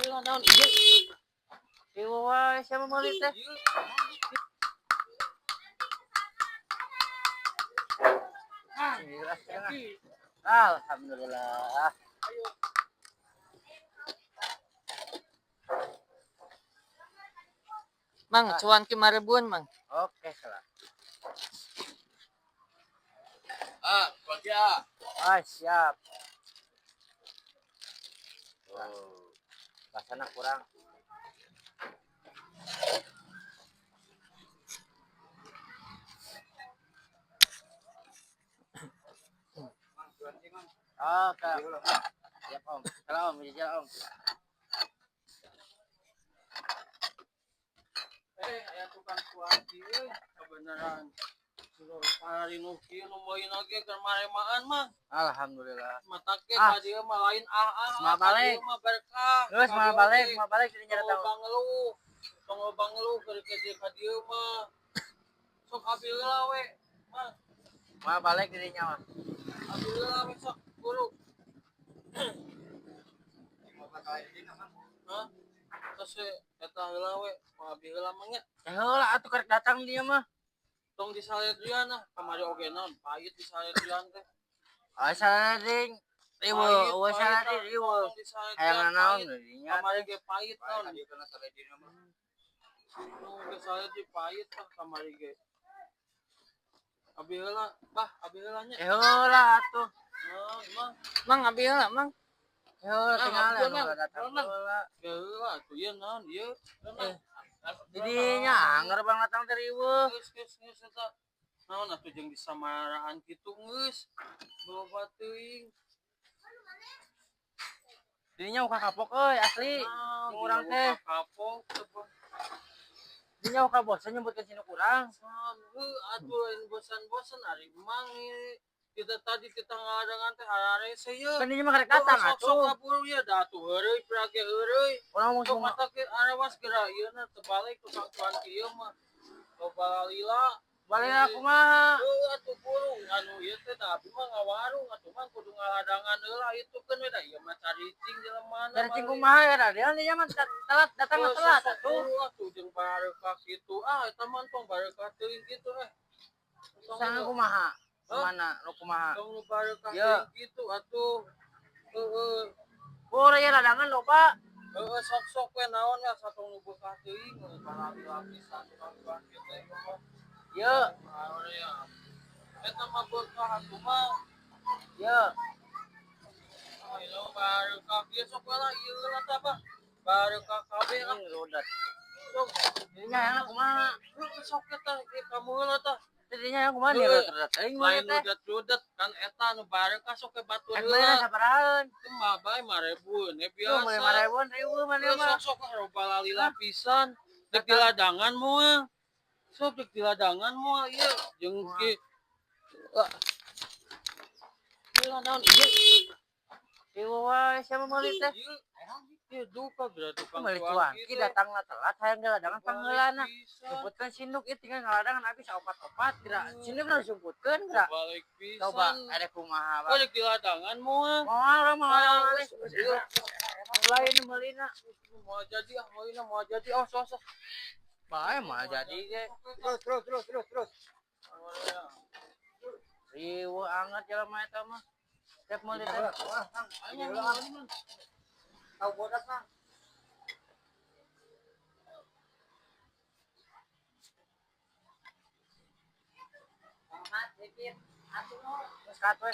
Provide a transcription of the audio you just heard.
Ieu naon ieu? Ieu wae siapa meuli teh? Ieu. Alhamdulillah. Ayo. Mang, cuan ki 5 ribuan, Mang. Oke, salah. Ah, bagi ah. Ah, siap. Oh, rasana kurang. Oke. Siap, Om. Salah, Om. Jalan, Om. Eh, aya tukang cuanki euy, kebenaran. Hari nu kieu nu moeun oge keur maremaan mah. Alhamdulillah. Mata ke Ah. ka dieu mah lain ah ah. Mah balik. Mah berkah. Terus mah balik, mah balik jadi Tong tahu. loba ngeluh. Tong loba ngeluh keur ke dieu ka dieu mah. Sok abi heula we. Mah, Mah balik dirinya mah. abi heula we sok buru. Hah? Terus we, eta heula we, mah abi heula mah nya. Ya heula atuh karek datang dia mah. Tong disaledrian ah, kamari oge naon, pahit disaledrian teh. Ah, salading. Riweuh, Pahit, eueuh pahit, salading ah. riweuh. Tong disaledrian, Hayang naon pahit. dirinya. Kamari ge pahit naon. Nu ge saledri pahit tah kamari ge. Abi heula, bah, abi heula nya. Eh heula atuh. Naon, mah. Mang, abi heula, Mang. Eh heula Mang, tinggal ampun, anu Mang. datang Mang. heula. Ge heula atuh ieu naon ieu. Eh, Didinya anger bang datang teh riweuh. Geus geus geus eta. Naon atuh jeung disamaraan kitu geus. Loba teuing. Didinya uka kapok euy asli. Naon, Jeung urang teh. Kapok teh. Bah. Didinya uka bosen nyebutkeun sinu kurang. Naon, heuh atuh lain bosan-bosan ari mang ieu. Kita tadi kita ngaladangan teh hararese ye. Kan dinya mah karek datang Sok sok atuh. kaburu ya da atuh heureuy pira ge heureuy. Urang mau Sok semua mata ke arawas geura ieu na terbalik tukang cuan kieu mah. Loba lila. balik aku mah. Heuh atuh buru anu ieu teh da abi mah ngawarung atuh mah kudu ngaladangan heula itu kan we da ieu mah caricing jelema Dari cing kumaha ya da dia dinya mah telat datang telat atuh. Atuh atuh jeung barekah kitu ah eta mah tong barekah teuing kitu eh. Tong Sangat kumaha? Hah? Kemana? Lu kumaha? Tong nu barekah Ya. teuing kitu atuh. Heeh. Boro ya ladangan loba. Heeh sok-sok we naon ya satong nu beukah teuing balali pisan tukang cuan kieu teh mah. Ye, Naon ya. Eta mah beukah atuh mah. ye. Ayo barekah kieu sok we lah ieu lah tah bah. Barekah kabeh ah. Ini rodat. Sok Didinya yang kumaha? heuh sok eta ieu kamu heula tah. Didinya yang kumaha nih Heuh. rodat teuing mah Lain teh. rudet-rudet kan eta nu barekah sok ke batur Ek meulina heula. sabarahan? Itu mah bae 5 ribuan ya Tuh meuli biasa. 5 ribuan riweuh maneh Heuh, mah. sok sok loba lalila pisan. Dek di ladangan moal. Sok dek di ladangan moal ieu jeung ki. Ah. Ieu naon ieu? Riweuh wae siapa meuli teh? Ieu ieu duka geura tukang Meuli cuan ki teh. datangna telat hayang ge ladangan pangheulana. Pisan. Nyebutkeun sinduk ieu tinggal ngaladangan habis opat-opat geura. Sinduk nu disumputkeun geura. Balik pisan. Coba ada kumaha Oh, Bang. dek di ladangan moal. Moal urang mah ngaladangan Ah, ieu lain meulina. mau jadi ah meulina mau jadi oh sok sok. Bae mah jadi ge. Terus, terus, terus, terus, terus. Riweuh anget jelema eta mah. Tiap meuli teh. Wah, Kang. Ayo, Ayo, Mang. Tahu bodas, Mang. Geus kat we.